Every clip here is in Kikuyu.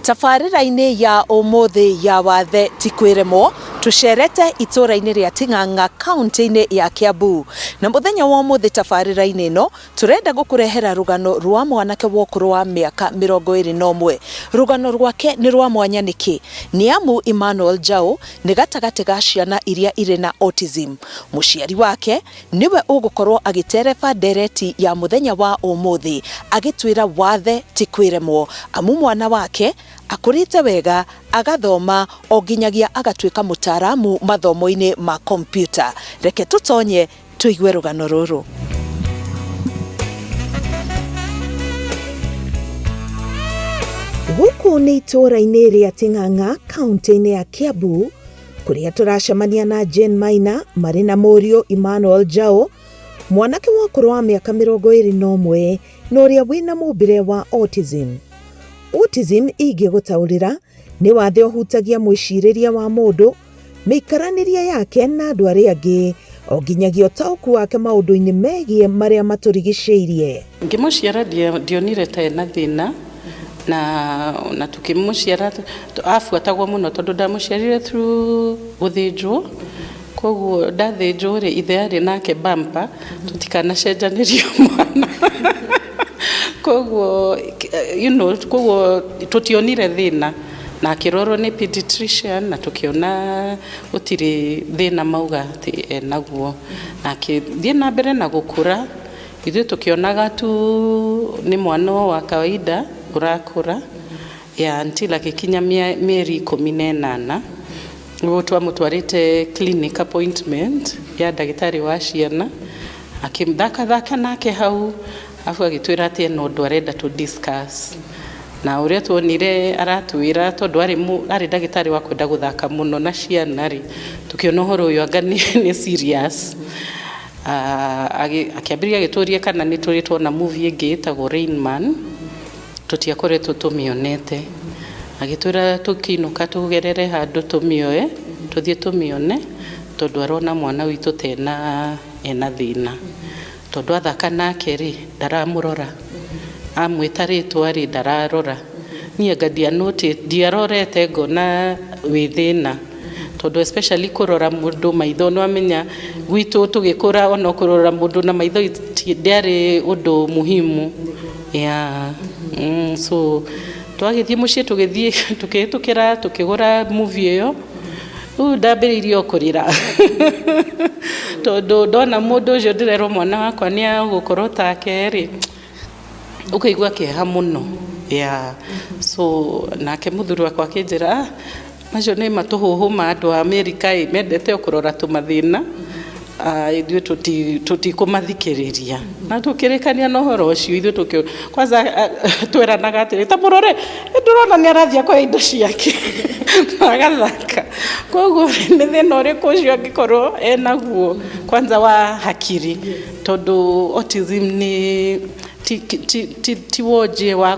Tabarĩra-inĩ ya ũmũthĩ ya Wathe ti kwĩremwo, tũcerete itũũra-inĩ rĩa Ting'ang'a kaũntĩ-inĩ ya Kiambu. Na mũthenya wa ũmũthĩ tabarĩra-inĩ ĩno, tũrenda gũkũrehera rũgano rwa mwanake wa ũkũrũ wa mĩaka 21. Rũgano rwake nĩ rwa mwanya nĩkĩ? Nĩ amu Emmanuel Njaũ nĩ gatagatĩ ga ciana iria irĩ na autism. Mũciari wake nĩwe ũgũkorwo agĩtereba ndereti ya mũthenya wa ũmũthĩ agĩtwĩra wathe ti kwĩremwo amu mwana wake akũrĩte wega agathoma o nginyagia agatuĩka mũtaaramu mathomo-inĩ ma kompiuta. Reke tũtonye tũigue rũgano rũrũ. Gũkũ nĩ itũũra-inĩ rĩa Ting'ang'a kaũntĩ-inĩ ya Kiambu kũrĩa tũracemania na Jane Maina marĩ na mũriũ Emmanuel Njaũ, mwanake wa ũkũrũ wa mĩaka 21 na ũrĩa wĩna mũmbĩre wa autism. Autism ingĩgũtaũrĩra nĩ wathe ũhutagia mwĩcirĩrie wa mũndũ, mĩikaranĩrie yake na andũ arĩa angĩ, o nginyagia ũtaũku wake maũndũ-inĩ megiĩ marĩa matũrigicĩirie. Ngĩmũciara ndionire ta ena thĩna na tũkĩmũciara abuatagwo mũno tondũ ndamũciarire through gũthĩnjwo, koguo ndathĩnjwo rĩ, ithe arĩ nake bumper tũtikanacenjanĩrio mwana koguo you know, koguo tũtionire thĩna na akĩrorwo nĩ pediatrician na tũkĩona gũtirĩ thĩna mauga atĩ enaguo, na akĩthiĩ na mbere na gũkũra. Ithuĩ tũkĩonaga tu nĩ mwana wa kawaida ũrakũra ya until agĩkinya mĩeri 18, nĩguo twamũtwarĩte clinic appointment ya ndagĩtarĩ wa ciana, akĩthakathaka nake hau, arabu agĩtwĩra atĩ ena ũndũ arenda tũ discuss. Na ũrĩa tuonire aratwĩra, tondũ arĩ ndagĩtarĩ wa kwenda gũthaka mũno na ciana rĩ, tũkĩona ũhoro ũyũ anga nĩ serious. Akĩambĩrĩria agĩtũria kana nĩ tũrĩ tuona movie ĩngĩ ĩtagwo Rain Man, tũtiakoretwo tũmĩonete. Agĩtwĩra tũkĩinũka tũgerere handũ tũmĩoe, tũthiĩ tũmĩone, tondũ arona mwana witũ ta ena thĩna. Tondũ athaka nake rĩ, ndaramũrora. Amwĩta rĩtwa rĩ, ndararora. Niĩ anga ndiarorete ngona wĩ thĩna. Tondũ especially kũrora mũndũ maitho, nĩwamenya gwitũ tũgĩkũra ona kũrora mũndũ na maitho ndĩarĩ ũndũ muhimu. Yeah. So twagĩthiĩ mũciĩ tũgĩthiĩ tũkĩhĩtũkĩra tũkĩgũra movie ĩyo, rĩu ndambĩrĩirie o kũrĩra tondũ ndona mũndũ ũcio ndĩrerwo mwana wakwa nĩ agũkorwo take rĩ, ũkaigua kĩeha mũno. Yeah. So nake mũthuri wakwa akĩnjĩra, ah, macio nĩ matũhũhũ ma andũ a Amerika ĩ, mendete o kũrora tũmathĩna, ithuĩ tũtikũmathikĩrĩria. Na tũkĩrĩkania na ũhoro ũcio ithuĩ kwanza tweranaga atĩrĩ, ta mũrore, ndũrona nĩ arathiĩ akoya indo ciake na agathaka. Koguo nĩ thĩna ũrĩkũ ũcio angĩkorwo enaguo kwanza wa hakiri, tondũ autism nĩ ti wonje wa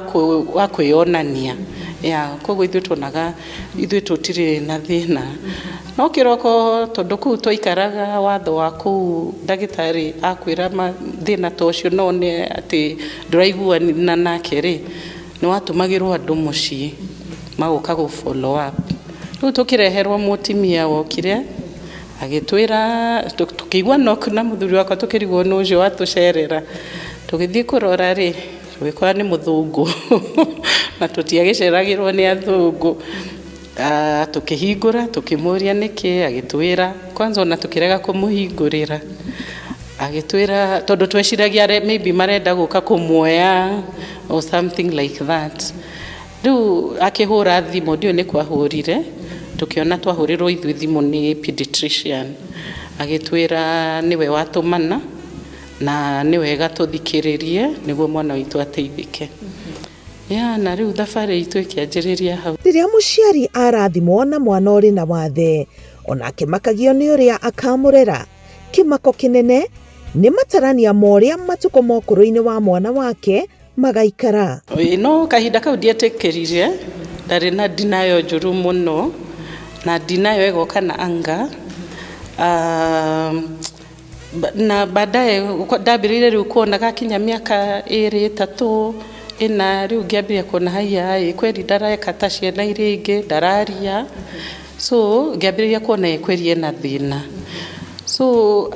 kwĩyonania. Yeah, koguo ithuĩ tuonaga ithuĩ tũtirĩ na thĩna. No kĩroko tondũ kũu twaikaraga watho wa kũu ndagĩtarĩ akwĩra thĩna ta ũcio no one atĩ ndũraiguana nake rĩ, nĩ watũmagĩrwo andũ mũciĩ magoka gũ follow up. Rĩu tũkĩreherwo mũtumia wokire agĩtwĩra, tũkĩigua knock na mũthuri wakwa tũkĩrigwo nũ ũcio watũcerera. Tũgĩthiĩ kũrora rĩ, tũgĩkora nĩ mũthũngũ na tũtiagĩceragĩrwo nĩ athũngũ. Tũkĩhingũra tũkĩmũria nĩkĩ, agĩtwĩra kwanza ona tũkĩrega kũmũhingũrĩra, agĩtwĩra tondũ tweciragia maybe marenda gũka kũmuoya or something like that. Rĩu akĩhũra thimũ, ndiũĩ nĩ kwahũrire, tũkĩona twahũrĩrwo ithuĩ thimũ nĩ pediatrician, agĩtwĩra nĩwe watũmana na nĩ wega tũthikĩrĩrie nĩguo mwana witũ ateithĩke. Ya, na rĩu thabarĩ itũ ĩkĩanjĩrĩria hau. Rĩrĩa mũciari arathimwo na mwana ũrĩ na wathe, onake makagio nĩ ũrĩa akamũrera. Kĩmako kĩnene nĩ matarania ma ũrĩa matukũ ma ũkũrũ-inĩ wa mwana wake magaikara. No kahinda kau ndietĩkĩrire, ndarĩ na denial njũru mũno, na denial ĩgoka na anger. Na baadaye ndambĩrĩirie rĩu kuona gakinya mĩaka 2 3, Ĩna rĩu ngĩambĩrĩria kuona haiya ĩ kweri ndareka ta ciana iria ingĩ, ndararia. So ngĩambĩrĩria kuona ĩ kweri ena thĩna. So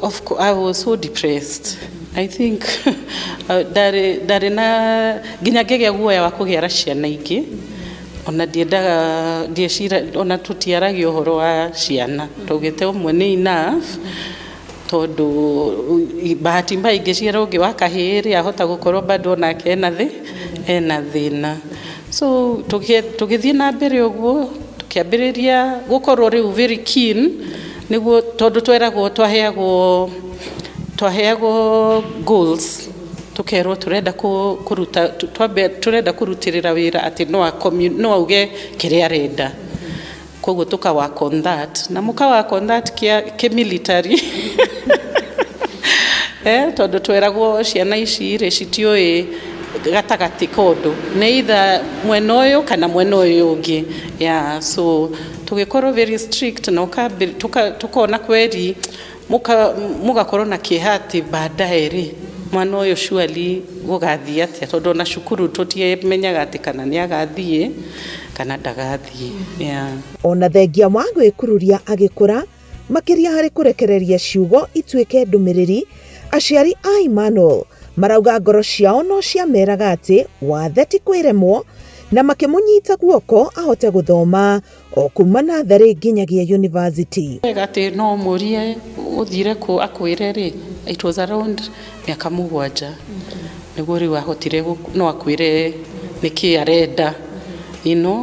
of course, I was so depressed. I think ndarĩ na nginya ngĩgĩa guoya wa kũgĩara ciana ingĩ. Ona ndiendaga, ndiecira, ona tũtiaragia ũhoro wa ciana. Twaugĩte ũmwe nĩ enough, tondũ bahati mbaya ingĩciara ũngĩ wa kahĩĩ rĩ, ahota gũkorwo bado onake ena thĩna. So tũgĩthiĩ na mbere ũguo, tũkĩambĩrĩria gũkorwo rĩu very keen, nĩguo tondũ tweragwo twaheagwo goals, tukerwo turenda kuruta, twambe turenda kurutĩrĩra wĩra atĩ no auge kĩrĩa arenda. Koguo tuka work on that, na muka work on that kia kĩ military, tondũ tweragwo ciana ici rĩ citiũĩ gatagatĩ ka ũndũ, nĩ either mwena ũyũ kana mwena ũyũ ũngĩ. Yeah, so tũgĩkorwo very strict na tukona kweri mũgakorwo na kĩeha atĩ baadaye rĩ mwana ũyũ surely gũgathiĩ atĩa, tondũ ona cukuru tũtiamenyaga atĩ kana nĩ agathiĩ kana ndagathiĩ. Yeah. Ona thengia wa gwĩkururia agĩkũra makĩria harĩ kũrekereria ciugo ituĩke ndũmĩrĩri, aciari a Emmanuel marauga ngoro ciao no ciameraga atĩ wathe ti kwĩremwo, na makĩmũnyita guoko ahote gũthoma o kuma natharĩ nginyagia university. Wega atĩ no mũrie ũthire kũ akwĩre rĩ, it was around mĩaka 7 nĩguo rĩu ahotire no akwĩre nĩkĩ arenda,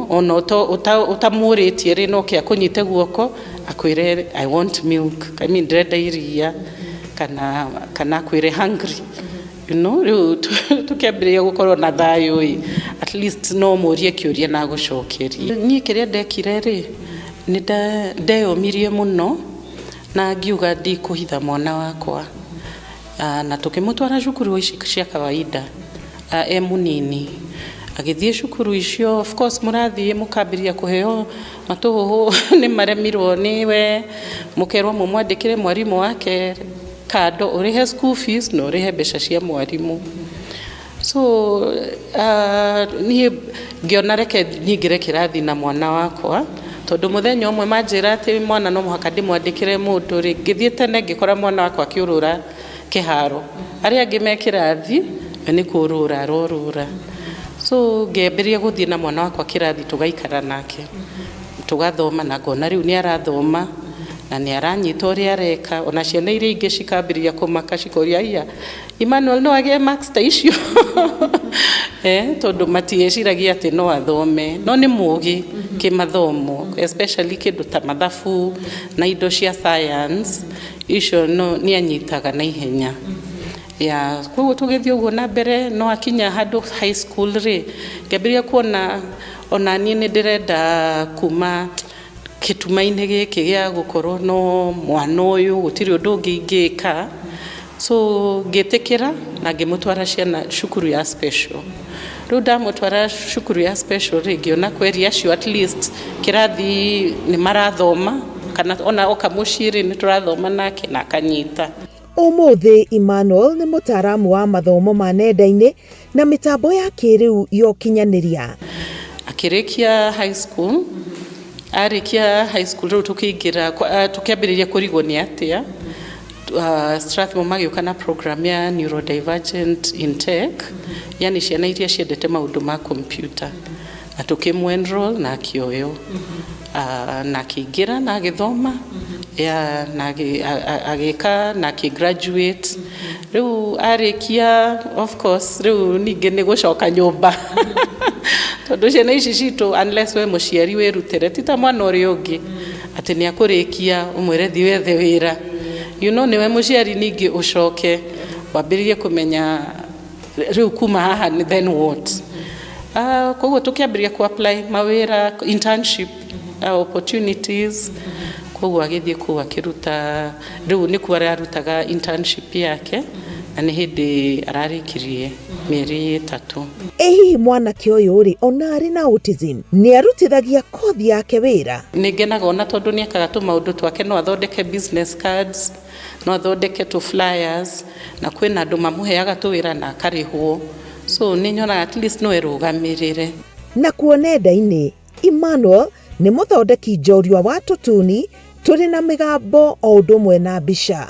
ona ũtamũrĩtie rĩ, no ke akũnyite guoko akwĩre "I want milk", I mean ndĩrenda iria, kana akwĩre hungry. Rĩu tũkĩambĩrĩria gũkorwo na thayũ ĩ, at least no mũrie kĩũria na agũcokerie. Niĩ kĩrĩa ndekire rĩ, nĩ ndeyũmirie mũno na ngiuga ndikũhitha mwana wakwa. Na tũkĩmũtwara cukuru ici cia kawaida e mũnini, agĩthiĩ cukuru icio. Of course mũrathiĩ mũkambĩrĩria kũheo matũhũhũ nĩ maremirwo nĩwe, mũkerwo mũmwandĩkĩre mwarimũ wake kando, ũrĩhe school fees na ũrĩhe mbeca cia mwarimũ. So niĩ ngĩona reke nyingĩre kĩrathi na mwana wakwa, tondũ mũthenya ũmwe manjĩra atĩ mwana no mũhaka ndĩmwandĩkĩre mũndũ rĩ, ngĩthiĩ tene ngĩkora mwana wakwa akĩũrũra kĩharo, arĩa angĩ me kĩrathi, we nĩ kũũrũra arorũra. So ngĩambĩrĩria gũthiĩ na mwana wakwa kĩrathi, tũgaikara nake tũgathoma, na ngona rĩu nĩ arathoma na nĩ aranyita ũrĩa areka. Ona ciana iria ingĩ cikambĩrĩria kũmaka, cikoria, "Aiya, Emmanuel no agĩe marks ta icio?" Tondũ matiĩciragia atĩ no athome, no nĩ mũgĩ kĩmathomo, especially kĩndũ ta mathabu na indo cia science icio no nĩ anyitaga na ihenya ya. Koguo tũgĩthiĩ ũguo na mbere, no akinya handũ high school rĩ, ngĩambĩrĩria kuona ona niĩ nĩ ndĩrenda kuma gĩtuma-inĩ gĩkĩ gĩa gũkorwo no mwana ũyũ, gũtirĩ ũndũ ũngĩ ingĩka. So ngĩtĩkĩra na ngĩmũtwara ciana cukuru ya special. Rĩu ndamũtwara cukuru ya special rĩ, ngĩona kweri acio at least kĩrathi nĩ marathoma, kana ona oka mũciĩ rĩ, nĩ tũrathoma nake na akanyita. Ũmũthĩ Emmanuel nĩ mũtaaramu wa mathomo ma nenda-inĩ na mĩtambo ya kĩrĩu ya ũkinyanĩria. Akĩrĩkia high school, arĩkia high school rĩu tũkĩingĩra tũkĩambĩrĩria kũrigwo nĩ atĩa. Strathmore magĩũka na program ya neurodivergent in tech, yani ciana iria ciendete maũndũ ma computer, na tũkĩmũ enroll na akĩoywo, na akĩingĩra na agĩthoma ya na agĩka na akĩ graduate. Rĩu arĩkia, of course rĩu ningĩ nĩ gũcoka nyũmba, tondũ ciana ici citũ, unless we mũciari wĩrutĩre, ti ta mwana ũrĩa ũngĩ atĩ nĩ akũrĩkia ũmwĩre thiĩ wethe wĩra. Nĩwe mũciari ningĩ ũcoke wambĩrĩrie kũmenya rĩu kuma haha then what. Koguo tũkĩambĩrĩria ku apply mawĩra, internship opportunities. Koguo agĩthiĩ kũu akĩruta, rĩu nĩkuo ararutaga internship yake, na nĩ hĩndĩ ararĩkirie mĩeri 3. Ĩ hihi mwanake ũyũ rĩ, ona arĩ na autism, nĩ arutithagia kothi yake wĩra? Nĩ ngenaga ona tondũ nĩ ekaga tũmaũndũ twake, no athondeke business cards, no athondeke tũ flyers, na kwĩna andũ mamũheaga tũwĩra na akarĩhwo. So nĩ nyonaga at least no ĩrũgamĩrĩre. Nakuo nenda-inĩ, Emmanuel nĩ mũthondeki njorua wa tũtuni tũrĩ na mĩgambo o ũndũ ũmwe na mbica.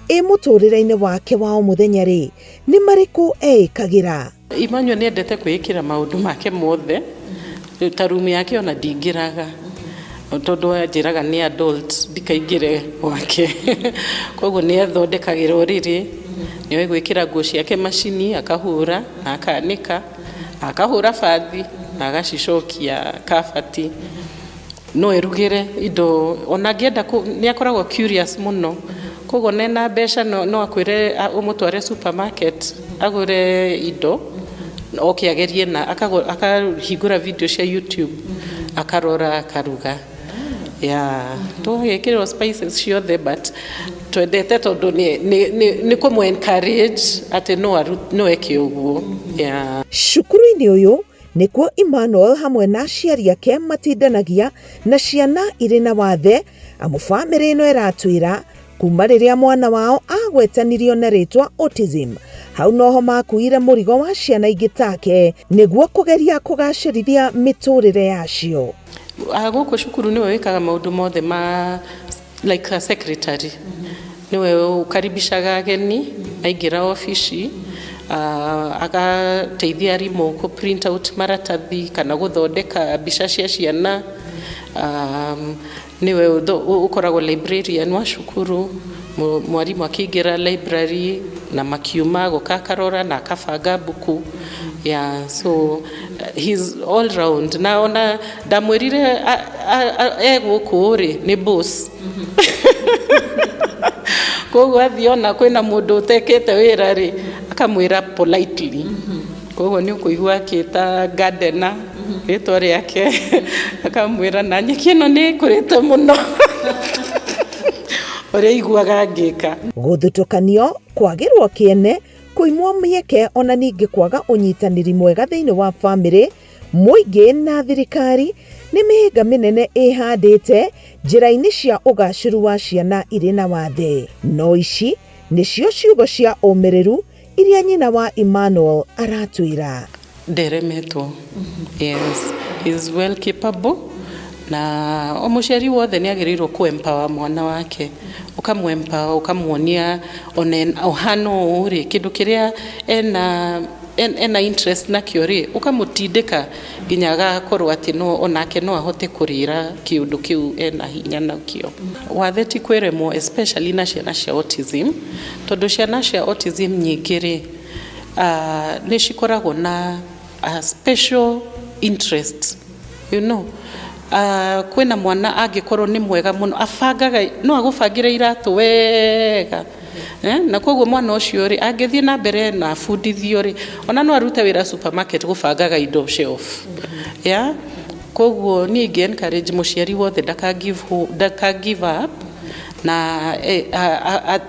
Ĩ mũtũrĩre-inĩ wake wa o mũthenya rĩ, nĩ marĩkũ eĩkagĩra? Emmanuel nĩ endete kwĩĩkĩra maũndũ make mothe, ta rumu yake ona ndingĩraga tondũ anjĩraga nĩ adult ndikaingĩre gwake, koguo nĩ ethondekagĩra ũrĩrĩ, nĩ oĩ gwĩkĩra nguo ciake macini akahũra na akanĩka, akahũra bathi na agacicokia kabati. No erugĩre indo ona angĩenda, nĩ akoragwo curious mũno, koguo ona ena mbeca no akwĩre ũmũtware supermarket agũre indo oke agerie, na akahingũra video cia YouTube akarora akaruga. Yeah, tũgagĩkĩrĩrwo spices ciothe, but twendete tondũ nĩ kũmũ encourage atĩ no eke ũguo, yeah. Cukuru-inĩ ũyũ nĩkuo Emmanuel hamwe na aciari ake matindanagia na ciana irĩ na wathe, amu bamĩrĩ ĩno ĩratwĩra kuma rĩrĩa mwana wao agwetanirio na rĩtwa autism, hau noho makuire mũrigo wa ciana ingĩ take nĩguo kũgeria kũgacĩrithia mĩtũrĩre yacio. Gũkũ cukuru nĩwe wĩkaga maũndũ mothe ma like a secretary, nĩwe ũkaribishaga ageni aingĩra obici, agateithia arimũ kũ print out maratathi kana gũthondeka mbica cia ciana, nĩwe ũkoragwo librarian wa cukuru, mwarimũ akĩingĩra library na makiuma agoka akarora na akabanga mbuku. Yeah, so he's all round, na ona ndamwĩrire e gũkũ rĩ nĩ boss, koguo athiĩ ona kwĩna mũndũ ũtekĩte wĩra rĩ, akamwĩra politely, koguo nĩ ũkũigua akĩta gardener rĩtwa rĩake, akamwĩra na nyeki ĩno nĩ ĩkũrĩte mũno ũrĩa aiguaga ngĩka. Gũthutũkanio, kwagĩrwo kĩene, kũimwo mĩeke, ona ningĩ kwaga ũnyitanĩri mwega thĩinĩ wa bamĩrĩ, mũingĩ na thirikari nĩ mĩhĩnga mĩnene ĩhandĩte njĩra-inĩ cia ũgacĩru wa ciana irĩ na wathe. No ici nĩcio ciugo cia ũmĩrĩru iria nyina wa Emmanuel aratwĩra. Nderemetwo, yes, is well capable, na o mũciari wothe nĩ agĩrĩirwo kũ empower mwana wake, ũkamũ empower, ũkamuonia ona ũhana ũũ rĩ, kĩndũ kĩrĩa ena interest nakĩo rĩ, ũkamũtindĩka nginya agakorwo atĩ no onake no ahote kũrĩra kĩũndũ kĩu ena hinya nakĩo. Wathe ti kwĩremwo, especially na ciana cia autism, tondũ ciana cia autism nyingĩ rĩ, nĩ cikoragwo na a special interest. Kwĩna mwana angĩkorwo nĩ mwega mũno abangaga, no agũbangĩre iratũ wega, eh? Na koguo mwana ũcio rĩ, angĩthiĩ na mbere na abundithio rĩ, ona no arute wĩra supermarket gũbangaga indo shelf, yeah? Koguo niĩ ingĩ encourage mũciari wothe ndaka give up na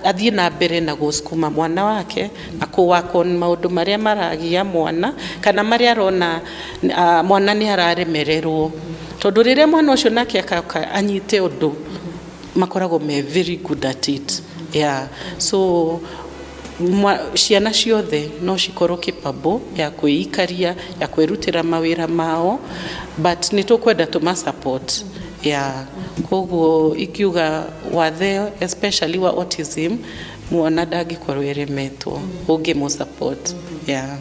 athiĩ na mbere na gũcukuma mwana wake na kũ work on maũndũ marĩa maragia mwana kana marĩa arona mwana nĩ araremererwo, tondũ rĩrĩa mwana ũcio nake akaka anyite ũndũ, makoragwo me very good at it. Yeah, so ciana ciothe no cikorwo capable ya kwĩikaria, ya kwĩrutĩra mawĩra mao, but nĩ tũkwenda tũma support. Yeah, koguo ikiuga wathe, especially wa autism, mwana ndangĩkorwo eremetwo ũngĩmũ support, yeah.